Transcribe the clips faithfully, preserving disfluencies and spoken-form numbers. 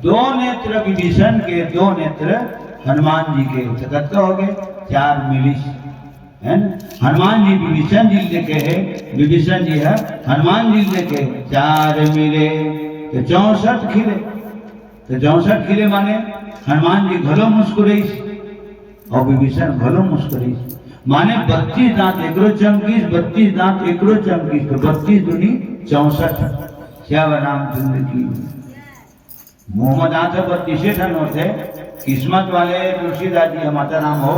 दो नेत्र विभीषण के, दो नेत्र हनुमान जी के, तो कतका हो गए? चार मिलिस, है ना? हनुमान जी विभीषण जी देखे है, विभीषण जी है, हनुमान जी देखे, चार मिले तो चौसठ खिले। तो चौसठ खिले माने हनुमान जी घलो मुस्कुराइस और विभीषण घलो मुस्कुराइस। माने बत्तीस दांत एकरो चमकिस, बत्तीस दांत एकरो चमकिस, तो बत्तीस दूनी चौसठ। श्याम रामचंद्र की। मुंह में दांत ह बत्तीसे ठन होथे। किस्मत वाले तुलसीदास जी ह माता राम हो,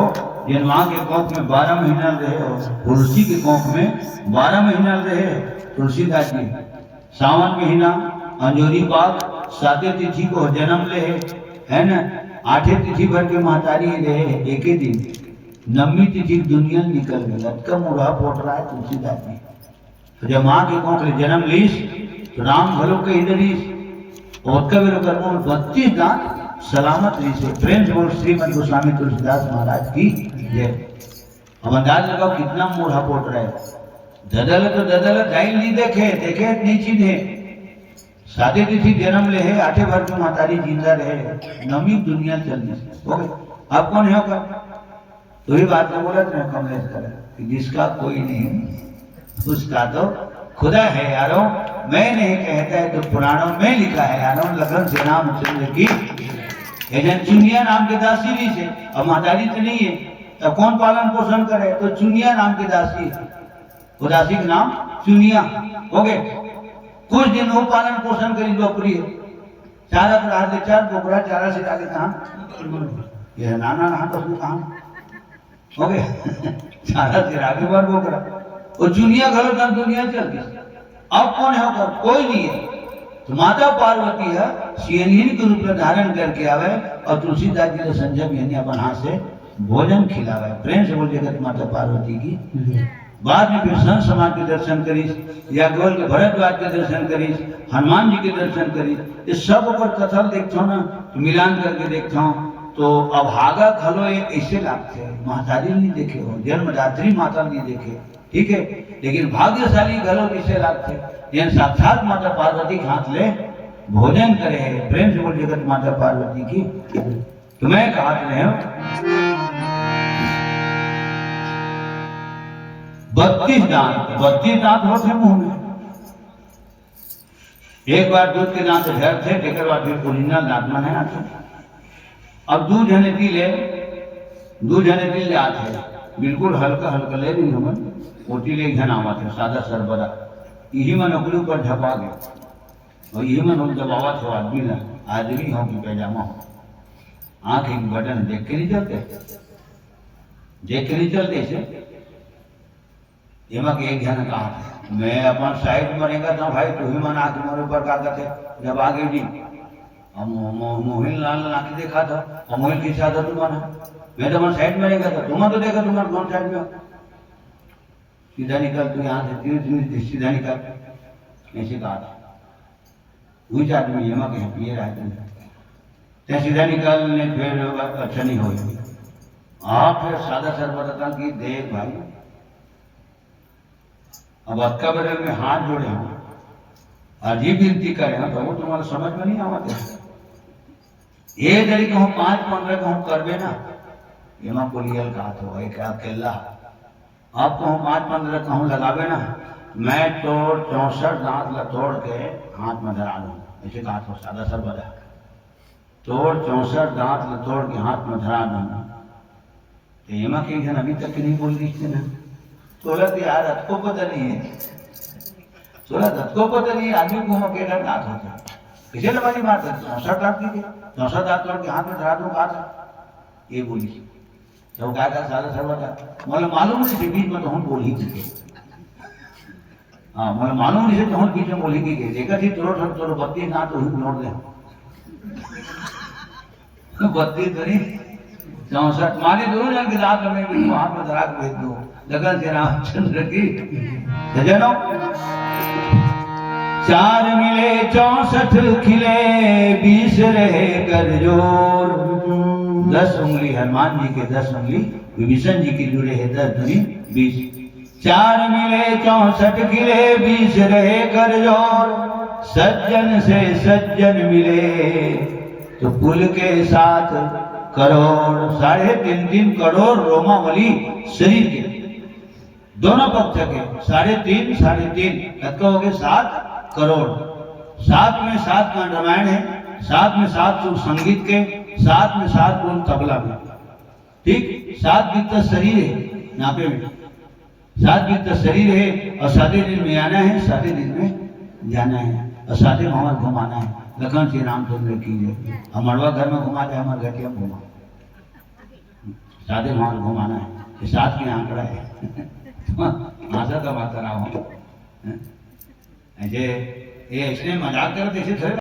जेन माँ के कोख में बारह महीना रहे हो, तुलसी के कोख में बारह महीना रहे तुलसीदास जी। सावन महीना, अंजोरी पाख, साते तिथि को जन्म ले हे, है ना? आठे तिथि भर के महतारी रहे, एके दिन नवमी तिथि के दुनिया निकल गए। अतका मुरहा पोटरा हे तुलसीदास जी। तो जब माँ के कोख ले जन्म लीस, तो राम घलो कहि डरिस, और ओतका बेर ओकर मुंह बत्तीस दांत सलामत रहिस हे। प्रेम से बोल श्रीमद गोस्वामी तुलसीदास महाराज की जय। अब अंदाज लगाओ कितना मुरहा पोटरा हे। ददा ल तो ददा ल दाई ल नइ देखे, देखे नइ चिन्हे। साते तिथि जन्म ले हे, आठे भर के महतारी जिंदा रहे, नवमी दुनिया चल दिस। हो गए। अब कोन हे ओकर? तो ये बात मैं बोला था कमलेश कर कि जिसका कोई नहीं, उसका तो खुदा है यारो। मैं नहीं कहता है तो पुराणों में लिखा है यारो, लखन से रामचंद्र की। ये जन चुनिया नाम के दासी भी से, अब महतारी तो नहीं है, तब कौन पालन पोषण करे? तो चुनिया नाम के दासी है, वो दासी के नाम चुनिया। हो गए। कुछ दिन वो पालन पोषण करी लोकप्रिय, चारा तो रहा दे चार बोकरा, चारा से आगे कहाँ? ये नाना रहा तो उसमें कहाँ? हो गए। चारा से आगे बार बोकरा। वो चुनिया घलो तन दुनिया चल गई। अब कोन हे ओकर? कोई नहीं है। तो माता पार्वती ह सियनहिन के रूप में धारण करके आवे और तुलसीदास जी के संजय बिहनिया अपन हाथ से भोजन खिलावे। प्रेम से बोल जगत माता पार्वती की। बाद में फिर संत समाज के दर्शन करिस, याज्ञवल्क्य भरद्वाज के दर्शन करिस, हनुमान जी के दर्शन करिस, ये सब ओकर कथा ल देखथव ना, तो मिलान करके देखथव, तो अभागा घलो ये ऐसे लागथे, महतारी नहीं देखे हो, जन्मदात्री माता नहीं देखे, ठीक है, लेकिन भाग्यशाली घलो किसे लागथे, जेन साक्षात माता पार्वती के हाथ ले भोजन करे हे। प्रेम से बोल जगत माता पार्वती की। तो मैं कहत रहे हूं, बत्तीस दांत, बत्तीस दांत होथे मुंह में। एक बार दूध के दांत झरथे, तेकर बाद फिर ओरिजिनल दांत मन हे आथे। अब दू झने पी ले, दू झने पी ले आथे, बिल्कुल हल्का हल्का ले रही हमन, ओती ले एक झन आवत हे, सादा सरबरा, इही मन ओकरे ऊपर झपा गे, और इही मन दबावत हो आदमी ला, आदमी हो कि पैजामा हो, आंख एक बटन देख के नहीं चलते, देख के नहीं चलते इसे। एमा के एक झन कहा, मैं अपन साइड में रेंगत हूं भाई, तुही मन आके मोर ऊपर का करथे, जब आ गई जी, हम मो-, मो-, मोहिल लाल आके देखा था, और मोहिल के साथ तुम मन, मैं तो अपन साइड में रेंगत हूं, तुम तो देखा तुम मन कौन साइड में हो। सीधा निकल, तू यहां से तीन तीन सीधा निकल, ऐसे कहा था। वही आदमी एमा के पिए रहते हैं, ते सीधा निकल ने फिर अच्छा नहीं हो। आप फिर सादा सरबरा कि देख भाई, अब अतका बेर में हाथ जोड़े हूं, अजीब विनती करे हूं, तो वो तुम्हारा समझ में नहीं आवत हे। ये जरी कहूं पांच पंद्रह कहूं करबे ना, एमा कोलियल कहा तो एक अकेला। अब कहूं पांच पंद्रह कहूं लगाबे ना, मैं तोर चौसठ दांत ला तोड़ के हाथ में धरा दूं, ऐसे कहा तो सादा सरबरा। तोर चौसठ दांत ल तोड़ के हाथ में धरा दूं। तो एमा के झन अभी तक के नहीं बोल रही थी ना, तोला तो यार अतको पता नहीं है, तोला अतको पता नहीं है, आदमी को हम अकेला दांत होता है, किसे लबारी मारता है? चौसठ दांत की थे, चौसठ दांत तोड़ के हाथ में धरा दूं, कहा था ये बोली। तो वो कहा था सादा सरबरा, मोला मालूम नहीं से बीच में तो हम बोल ही चुके। हाँ, मोला मालूम नहीं से तो हम बीच में बोल ही चुके, देखा थी तोड़ तोड़ बत्तीस दांत तो हम नोट दे। बत्तीस दूनी चौसठ, माने दोनों जन के दांत में भी हाथ में धरा के भेज दो। लखन से रामचंद्र की। सज्जनों, चार मिले चौसठ खिले, बीस रहे कर जोर। दस उंगली हनुमान जी के, दस उंगली विभीषण जी की जुड़े है, दस दूनी बीस। चार मिले चौसठ खिले, बीस रहे कर जोर। सज्जन से सज्जन मिले, तो पुल के सात करोड़, साढ़े तीन तीन करोड़ रोमावली शरीर के, दोनों पक्ष के साढ़े तीन, साढ़े तीन, कतका हो गए? सात करोड़। सात में सात कांड रामायण है, सात में सात सुर संगीत के, सात में सात बोल तबला में, ठीक, सात बीता शरीर है नापे में, सात बीता शरीर है और साते दिन में आना है, साते दिन में जाना है और साते भंवर घुमाना है। लखन श्री रामचंद्र की जय। हम मड़वा घर में घुमा दे, हमारे घर के हम घुमा, साते भंवर घुमाना है, ये सात के आंकड़ा है। आशा का माता राम। ऐसे, ये ऐसे मजाक करते, ऐसे थोड़े